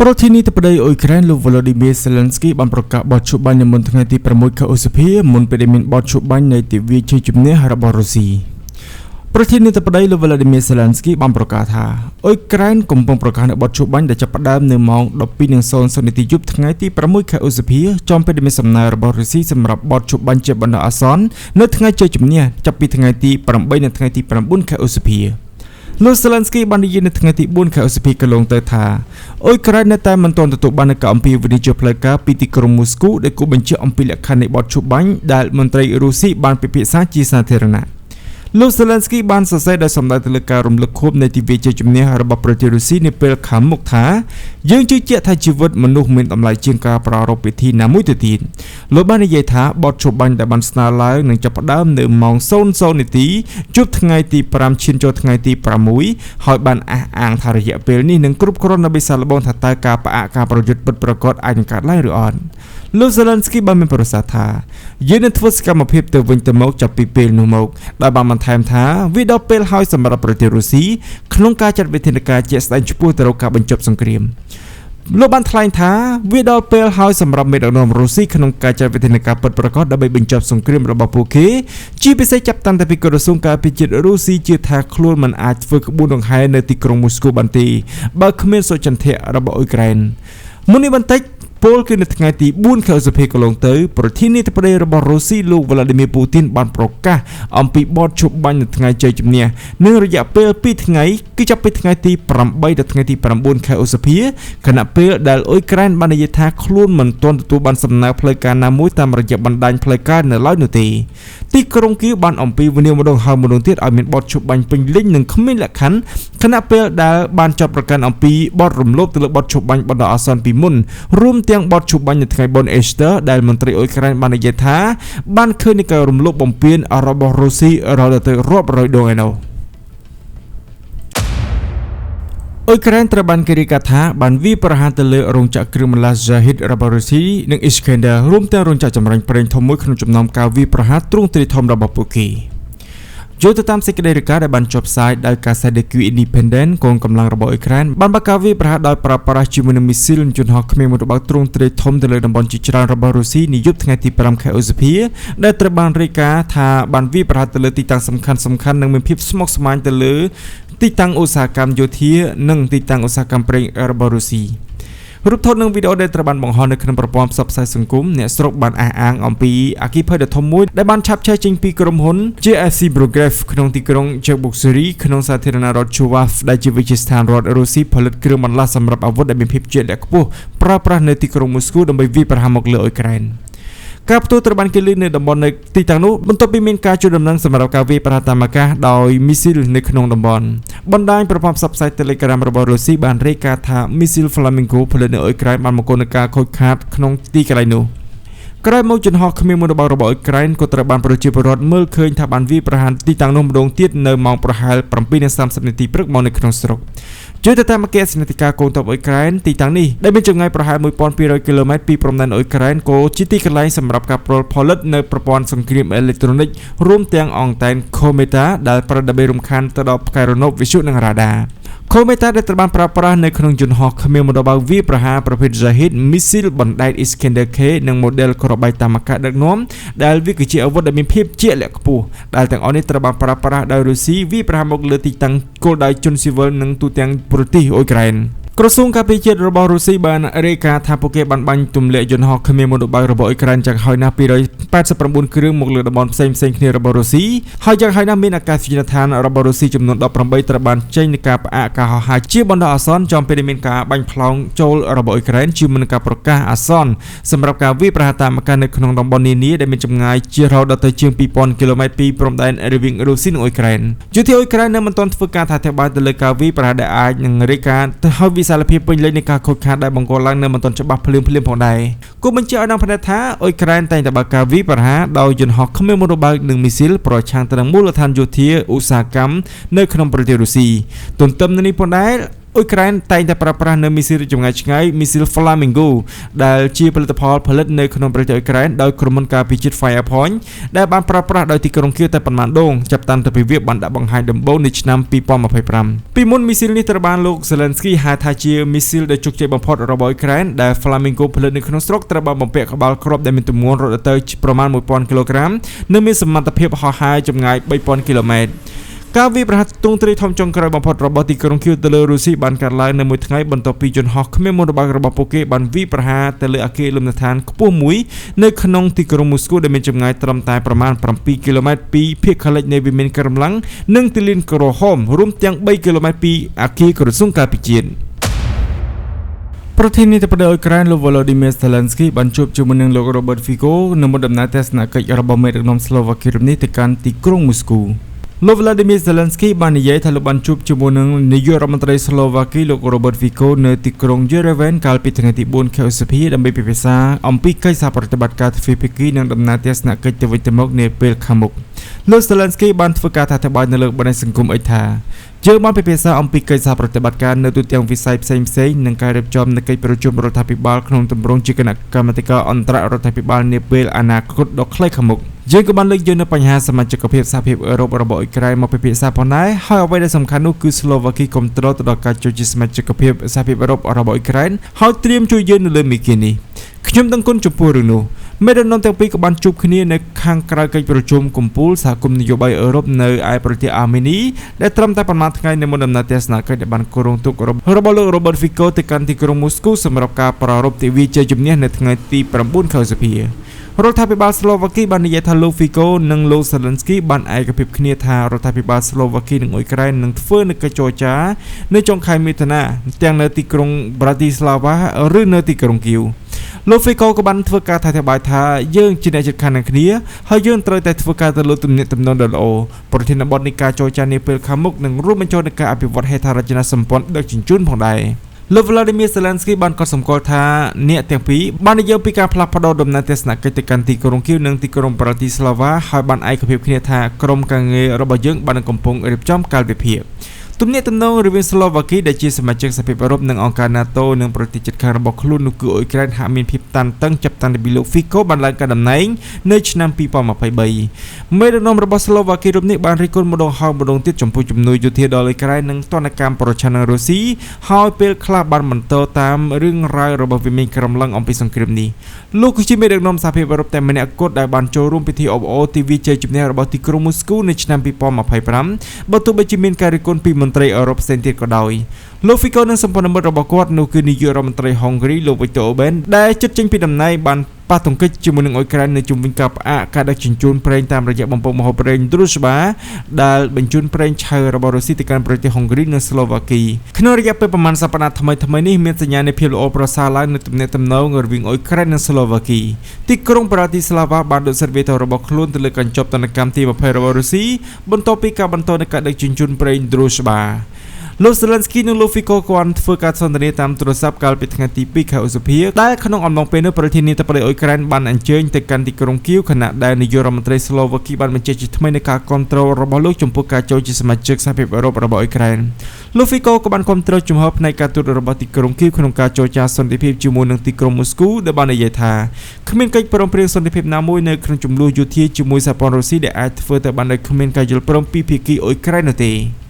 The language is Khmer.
ប្រធានាធិបតីអ៊ុយក្រែនលោក Volodymyr Zelensky បានប្រកាសបទឈប់បាញ់នៅមុនថ្ងៃទី6ខែឧសភាមុនពេលដែលមានបទឈប់បាញ់នៃទិវាជ័យជំនះរបស់រុស្ស៊ីប្រធានាធិបតីលោក Volodymyr Zelensky បានប្រកាសថាអ៊ុយក្រែនកំពុងប្រកាសនូវបទឈប់បាញ់ដែលចាប់ផ្ដើមនៅម៉ោង12:00នាទីយប់ថ្ងៃទី6ខែឧសភាចំពេលដែលមានសំណើរបស់រុស្ស៊ីសម្រាប់បទឈប់បាញ់ជាបណ្ដោះអាសន្ននៅថ្ងៃជ័យជំនះចាប់ពីថ្ងៃទី8និងថ្ងៃទី9ខែឧសភាលោក Zelensky បាននិយាយនៅថ្ងៃទី4ខែឧសភាកន្លងទៅថាអ៊ុយក្រែននៅតែមិនទាន់ទទួលបាននូវការអំពាវនាវជាផ្លូវការពីទីក្រុងមូស្គូដែលគូបញ្ជាក់អំពីលក្ខខណ្ឌនៃបទឈប់បាញ់ដែលមន្ត្រីរុស្ស៊ីបានពិភាក្សាជាសាធារណៈលោក Zelensky បានសរសេរដោយសម្ដៅទៅលើការរំលឹកខួបនៃទិវាជ័យជំនះរបស់ប្រទេសរុស្ស៊ីនាពេលខាងមុខថាយើងជឿជាក់ថាជីវិតមនុស្សមានតម្លៃជាងការប្រារព្ធពិធីណាមួយទៅទៀតលោកបាននិយាយថាបទឈប់បាញ់ដែលបានស្នើឡើងនឹងចាប់ផ្ដើមនៅម៉ោង00នាទីយប់ថ្ងៃទី5ឈានចូលថ្ងៃទី6ហើយបានអះអាងថារយៈពេលនេះនឹងគ្រប់គ្រាន់ដើម្បីសាកល្បងថាតើការផ្អាកការប្រយុទ្ធពិតប្រាកដអាចនឹងកើតឡើងឬអត់លោក Zelensky បានមានប្រសាសន៍ថាយើងនឹងធ្វើសកម្មភាពទៅវិញទៅមកចាប់ពីពេលនោះមកដោយបានបន្ថែមថាវាដល់ពេលហើយសម្រាប់ប្រទេសរុស្ស៊ីក្នុងការចាត់វិធានការជាក់ស្ដែងឆ្ពោះទៅរកការបញ្ចប់សង្គ្រាមលោកបានថ្លែងថាវាដល់ពេលហើយសម្រាប់មេដឹកនាំរុស្ស៊ីក្នុងការចាត់វិធានការពិតប្រាកដដើម្បីបញ្ចប់សង្គ្រាមរបស់ពួកគេជាពិសេសចាប់តាំងតែពីក្រសួងការពារជាតិរុស្ស៊ីជឿថាខ្លួនមិនអាចធ្វើក្បួនដង្ហែនៅទីក្រុងមូស្គូបានទេបើគ្មានសុចន្ទៈរបស់អ៊ុយក្រែនមុននេះបន្តិចពលគឺនៅថ្ងៃទី4ខែឧសភាកន្លងទៅប្រធានាធិបតីរបស់រុស្ស៊ីលោក Vladimir Putin បានប្រកាសអំពីបទឈប់បាញ់នៅថ្ងៃជ័យជំនះនិងរយៈពេល2ថ្ងៃគឺចាប់ពីថ្ងៃទី8ដល់ថ្ងៃទី9ខែឧសភាខណៈពេលដែលអ៊ុយក្រែនបាននិយាយថាខ្លួនមិនទាន់ទទួលបានសំណើផ្លូវការណាមួយតាមរយៈបណ្ដាញផ្លូវការនៅឡើយនោះទេទីក្រុងគៀវបានអំពាវនាវម្ដងហើយម្ដងទៀតឲ្យមានបទឈប់បាញ់ពេញលេញនិងគ្មានលក្ខខណ្ឌខណៈពេលដែលបានចាប់ប្រកាន់អំពីបទរំលោភទៅលើបទឈប់បាញ់បណ្ដោះអាសន្នពីមុនរួមទាំងបទឈប់បាញ់នៅថ្ងៃបុណ្យអេស្ទ័រដែលមន្ត្រីអ៊ុយក្រែនបាននិយាយថាបានឃើញនៃការរំលោភបំពានរបស់រុស្ស៊ីរហូតដល់ទៅរាប់រយដងឯណោះអ៊ុយក្រែនត្រូវបានគេរាយការណ៍ថាបានវាយប្រហារទៅលើរោងចក្រគ្រឿងបន្លាស់ Zahid របស់រុស្ស៊ីនិង Iskander រួមទាំងរោងចក្រចម្រាញ់ប្រេងធំមួយក្នុងចំណោមការវាយប្រហារទ្រង់ទ្រាយធំរបស់ពួកគេយោងទៅតាមសេចក្តីរាយការណ៍ដែលបានចុះផ្សាយដោយកាសែត The Kyiv Independent កងកម្លាំងរបស់អ៊ុយក្រែនបានបើកការវាយប្រហារដោយប្រើប្រាស់ជាមួយនឹងមីស៊ីលយន្តហោះគ្មានមនុស្សបើកទ្រង់ទ្រាយធំទៅលើតំបន់ជាច្រើនរបស់រុស្ស៊ីនាយប់ថ្ងៃទី5ខែឧសភាដែលត្រូវបានរាយការណ៍ថាបានវាយប្រហារទៅលើទីតាំងសំខាន់ៗនិងមានភាពស្មុគស្មាញទៅលើទីតាំងឧស្សាហកម្មយោធានិងទីតាំងឧស្សាហកម្មប្រេងរបស់រុស្ស៊ីរូបថតនិងវីដេអូដែលត្រូវបានបង្ហោះនៅក្នុងប្រព័ន្ធផ្សព្វផ្សាយសង្គមអ្នកស្រុកបានអះអាងអំពីអគ្គិភ័យដ៏ធំមួយដែលបានឆាបឆេះចេញពីក្រុមហ៊ុន JSC Progress ក្នុងទីក្រុង Cheboksary ក្នុងសាធារណរដ្ឋ Chuvash ដែលជាវិទ្យាស្ថានរដ្ឋរុស្ស៊ីផលិតគ្រឿងបន្លាស់សម្រាប់អាវុធដែលមានភាពជាក់លាក់ខ្ពស់ប្រើប្រាស់នៅទីក្រុងមូស្គូដើម្បីវាយប្រហារមកលើអ៊ុយក្រែនការផ្ទុះត្រូវបានគេលើកនៅតំបន់នៅទីតាំងនោះបន្ទាប់ពីមានការជួយដំណឹងសម្រាប់ការវាយប្រហារតាមអាកាសដោយមីស៊ីលនៅក្នុងតំបន់បណ្ដាញប្រព័ន្ធផ្សព្វផ្សាយ Telegram របស់រុស្ស៊ីបានរាយការណ៍ថាមីស៊ីល Flamingo ផលិតនៅអ៊ុយក្រែនបានបង្កនូវការខូចខាតក្នុងទីកន្លែងនោះក្រោយមកយន្តហោះគ្មានមនុស្សរបស់អ៊ុយក្រែនក៏ត្រូវបានប្រជាពលរដ្ឋមើលឃើញថាបានវាយប្រហារទីតាំងនោះម្ដងទៀតនៅម៉ោងប្រហែល7:30នាទីព្រឹកមកនៅក្នុងស្រុកជឿទៅតាមអគ្គសេនាធិការកងទ័ពអ៊ុយក្រែនទីតាំងនេះដែលមានចម្ងាយប្រហែល1200គីឡូម៉ែត្រពីព្រំដែនអ៊ុយក្រែនក៏ជាទីកន្លែងសម្រាប់ការផលិតនៅប្រព័ន្ធសង្គ្រាមអេឡិចត្រូនិករួមទាំងអង់តែន Kometa ដែលប្រើដើម្បីរំខានទៅដល់ផ្កាយរណបវិទ្យុនិងរ៉ាដា Kometa ដែលត្រូវបានប្រើប្រាស់នៅក្នុងយន្តហោះគ្មានមនុស្សបើកវាយប្រហារប្រភេទ Zahid មីស៊ីលបណ្ដែត Iskander K និង model គ្រាប់បែកតាមអាកាសដឹកនាំដែលវាគឺជាអាវុធដែលមានភាពជាក់លាក់ខ្ពស់ដែលទាំងអស់នេះត្រូវបានប្រើប្រាស់ដោយរុស្ស៊ីវាយប្រហារមកលើទីតាំងគោលដៅជនស៊ីវិលនិងទូទាំងប្រទេសអ៊ុយក្រែនក្រសួងការពារជាតិរបស់រុស្ស៊ីបានរាយការណ៍ថាពួកគេបានបាញ់ទម្លាក់យន្តហោះគ្មានមនុស្សបើករបស់អ៊ុយក្រែនយ៉ាងហោចណាស់289គ្រឿងមកលើតំបន់ផ្សេងៗគ្នារបស់រុស្ស៊ីហើយយ៉ាងហោចណាស់មានអាកាសយានដ្ឋានរបស់រុស្ស៊ីចំនួន18ត្រូវបានចេញនៃការផ្អាកការហោះហើរជាបណ្ដោះអាសន្នចំពេលដែលមានការបាញ់ផ្លោងចូលរបស់អ៊ុយក្រែនជាមួយនឹងការប្រកាសអាសន្នសម្រាប់ការវាយប្រហារតាមអាកាសនៅក្នុងតំបន់នានាដែលមានចម្ងាយជារហូតដល់ទៅជាង2000គីឡូម៉ែត្រពីព្រំដែនរវាងរុស្ស៊ីនិងអ៊ុយក្រែនយោធាអ៊ុយក្រែននៅមិនទាន់ធ្វើការថាធិប្បាយទៅលើការវាយប្រហារដែលអាចនឹងរាយការណ៍ទៅហើយវិសាលភាពពេញលេញនៃការខូចខាតដែលបង្កឡើងនៅមិនទាន់ច្បាស់ភ្លាមៗផងដែរគូបញ្ជាក់ឲ្យដឹងផងដែរថាអ៊ុយក្រែនតែងតែបើកការវាយប្រហារដោយយន្តហោះគ្មានមនុស្សបើកនិងមីស៊ីលប្រឆាំងទៅនឹងមូលដ្ឋានយោធាឧស្សាហកម្មនៅក្នុងប្រទេសរុស្ស៊ីទន្ទឹមនឹងនេះផងដែរ អ៊ុយក្រែនតែងតែប្រើប្រាស់នៅមីស៊ីលចម្ងាយឆ្ងាយមីស៊ីល Flamingo ដែលជាផលិតផលផលិតនៅក្នុងប្រទេសអ៊ុយក្រែនដោយក្រុមហ៊ុនការពារជាតិ Firepoint ដែលបានប្រើប្រាស់ដោយទីក្រុងគៀវតែប៉ុន្មានដងចាប់តាំងពីវាបានដាក់បង្ហាញដំបូងនៅឆ្នាំ2025ពីមុនមីស៊ីលនេះត្រូវបានលោក Zelensky ហៅថាជាមីស៊ីលដ៏ជោគជ័យបំផុតរបស់អ៊ុយក្រែនដែល Flamingo ផលិតនៅក្នុងស្រុកត្រូវបានបំពាក់ក្បាលគ្រាប់ដែលមានទម្ងន់រហូតទៅប្រមាណ1000គីឡូក្រាមនិងមានសមត្ថភាពហោះហើរចម្ងាយ3000គីឡូម៉ែត្រការវាយប្រហារទ្រង់ទ្រាយធំចុងក្រោយបំផុតរបស់ទីក្រុងគៀវទៅលើរុស្ស៊ីបានកើតឡើងនៅមួយថ្ងៃបន្ទាប់ពីយន្តហោះគ្មានមន្តបាល់របស់ពួកគេបានវាយប្រហារទៅលើអគារលំនៅឋានខ្ពស់មួយនៅក្នុងទីក្រុងមូស្គូដែលមានចម្ងាយត្រឹមតែប្រមាណ7គីឡូម៉ែត្រពីភាគខាងលិចនៃវិមានក្រំឡាំងនិងទីលានក្រហមរួមទាំង3គីឡូម៉ែត្រពីអគារក្រសួងការពារជាតិប្រធានាធិបតីអ៊ុយក្រែនលោក Volodymyr Zelensky បានជួបជាមួយនឹងលោក Robert Fico នៅមុនដំណើរទស្សនកិច្ចរបស់មេដឹកនាំស្លូវ៉ាគីរូបនេះទៅកាន់ទីក្រុងមូស្គូលោក Vladimir Zelensky បាននិយាយថាលោកបានជួបជាមួយនឹងនាយករដ្ឋមន្ត្រីស្លូវ៉ាគីលោក Robert Fico នៅទីក្រុង Yerevan កាលពីថ្ងៃទី4ខែឧសភាដើម្បីពិភាក្សាអំពីកិច្ចសហប្រតិបត្តិការទ្វេភាគីនិងដំណើរទស្សនកិច្ចទៅវិញទៅមកនាពេលខាងមុខលោក Zelensky បានធ្វើការអធិប្បាយនៅលើបណ្ដាញសង្គម X ថាយើងបានពិភាក្សាអំពីកិច្ចសហប្រតិបត្តិការនៅទូទាំងវិស័យផ្សេងៗនិងការរៀបចំនៃកិច្ចប្រជុំរដ្ឋាភិបាលក្នុងទម្រង់ជាគណៈកម្មាធិការអន្តររដ្ឋាភិបាលនាពេលអនាគតដ៏ខ្លីខាងមុខយើងក៏បានលើកយកនូវបញ្ហាសមាជិកភាពសហភាពអឺរ៉ុបរបស់អ៊ុយក្រែនមកពិភាក្សាផងដែរហើយអ្វីដែលសំខាន់នោះគឺស្លូវ៉ាគីគ្រប់គ្រងទៅដល់ការចូលជាសមាជិកភាពសហភាពអឺរ៉ុបរបស់អ៊ុយក្រែនហើយត្រៀមជួយយើងនៅលើមេគានេះខ្ញុំដឹងគុណចំពោះរឿងនោះមេដឹកនាំទាំងពីរក៏បានជួបគ្នានៅខាងក្រៅកិច្ចប្រជុំកំពូលសហគមន៍នយោបាយអឺរ៉ុបនៅឯប្រទេសអាមេនីដែលត្រឹមតែប៉ុន្មានថ្ងៃនៅមុនដំណើរទស្សនកិច្ចដែលបានគ្រោងទុករបស់លោក Robert Fico ទៅកាន់ទីក្រុងមូស្គូសម្រាប់ការប្រារព្ធទិវាជ័យជំនះនៅថ្ងៃទី9ខែឧសភារដ្ឋាភិបាលស្លូវ៉ាគីបាននិយាយថាលោក Fico និងលោក Zelensky បានឯកភាពគ្នាថារដ្ឋាភិបាលស្លូវ៉ាគីនិងអ៊ុយក្រែននឹងធ្វើនូវកិច្ចចរចានៅចុងខែមិថុនាទាំងនៅទីក្រុង Bratislava ឬនៅទីក្រុងគៀវលោក Fico ក៏បានធ្វើការអធិប្បាយថាយើងជាអ្នកជិតខាងនឹងគ្នាហើយយើងត្រូវតែធ្វើការទៅលើទំនាក់ទំនងដ៏ល្អប្រធានបទនៃការចរចានាពេលខាងមុខនឹងរួមបញ្ចូលនឹងការអភិវឌ្ឍហេដ្ឋារចនាសម្ព័ន្ធដឹកជញ្ជូនផងដែរលោក Vladimir Zelensky បានកត់សម្គាល់ថាអ្នកទាំងពីរបាននិយាយពីការផ្លាស់ប្ដូរដំណើរទស្សនកិច្ចទៅកាន់ទីក្រុងគៀវនិងទីក្រុង Bratislava ហើយបានឯកភាពគ្នាថាក្រុមការងាររបស់យើងបានកំពុងរៀបចំកាលវិភាគទំនាក់ទំនងរវាងស្លូវ៉ាគីដែលជាសមាជិកសហភាពអឺរ៉ុបនិងអង្គការ NATO និងប្រទេសជិតខាងរបស់ខ្លួននោះគឺអ៊ុយក្រែនហាក់មានភាពតានតឹងចាប់តាំងពីលោក Fico បានឡើងកាន់តំណែងនៅឆ្នាំ2023មេដឹកនាំរបស់ស្លូវ៉ាគីរូបនេះបានរិះគន់ម្ដងហើយម្ដងទៀតចំពោះជំនួយយោធាដល់អ៊ុយក្រែននិងទណ្ឌកម្មប្រឆាំងនឹងរុស្ស៊ីហើយពេលខ្លះបានបន្តតាមរឿងរ៉ាវរបស់វិមានក្រំឡឹងអំពីសង្គ្រាមនេះលោកគឺជាមេដឹកនាំសហភាពអឺរ៉ុបតែម្នាក់គត់ដែលបានចូលរួមពិធីអបអរទិវាជ័យជំនះរបស់ទីក្រុងមូស្គូនៅឆ្នាំ2025បើទោះបីជាមានការរិះគន់ពីមន្ត្រីអឺរ៉ុបផ្សេងទៀតក៏ដោយលោក Fico និងសម្ព័ន្ធមិត្តរបស់គាត់នោះគឺនាយករដ្ឋមន្ត្រីហុងគ្រីលោក Viktor Orban ដែលជិតចេញពីតំណែងបានប៉ះទង្គិចជាមួយនឹងអ៊ុយក្រែននៅជុំវិញការផ្អាកការដឹកជញ្ជូនប្រេងតាមរយៈបំពង់មហូរប្រេង Druzhba ដែលបញ្ជូនប្រេងឆៅរបស់រុស្ស៊ីទៅកាន់ប្រទេសហុងគ្រីនិងស្លូវ៉ាគីក្នុងរយៈពេលប្រមាណសប្តាហ៍ថ្មីៗនេះមានសញ្ញានៃភាពល្អប្រសើរឡើងនៅទំនាក់ទំនងរវាងអ៊ុយក្រែននិងស្លូវ៉ាគីទីក្រុង Bratislava បានដកសិទ្ធិវេតូរបស់ខ្លួនទៅលើកញ្ចប់ទណ្ឌកម្មទី20របស់រុស្ស៊ីបន្ទាប់ពីការបន្តនៃការដឹកជញ្ជូនប្រេង Druzhba លោក Zelensky និងលោក Fico ក៏បានធ្វើការសន្ទនាតាមទូរស័ព្ទកាលពីថ្ងៃទី2ខែឧសភាដែលក្នុងអំឡុងពេលនោះប្រធានាធិបតីអ៊ុយក្រែនបានអញ្ជើញទៅកាន់ទីក្រុងគៀវខណៈដែលនាយករដ្ឋមន្ត្រីស្លូវ៉ាគីបានបញ្ជាក់ជាថ្មីនូវការគាំទ្ររបស់លោកចំពោះការចូលជាសមាជិកសហភាពអឺរ៉ុបរបស់អ៊ុយក្រែនលោក Fico ក៏បានគាំទ្រជំហរផ្នែកការទូតរបស់ទីក្រុងគៀវក្នុងការចរចាសន្តិភាពជាមួយនឹងទីក្រុងមូស្គូដែលបាននិយាយថាគ្មានកិច្ចព្រមព្រៀងសន្តិភាពណាមួយនៅក្នុងជម្លោះយោធាជាមួយសហព័ន្ធរុស្ស៊ីដែលអាចធ្វើទៅបានដោយគ្មានការយល់ព្រមពីភាគីអ៊ុយក្រែននោះទេ។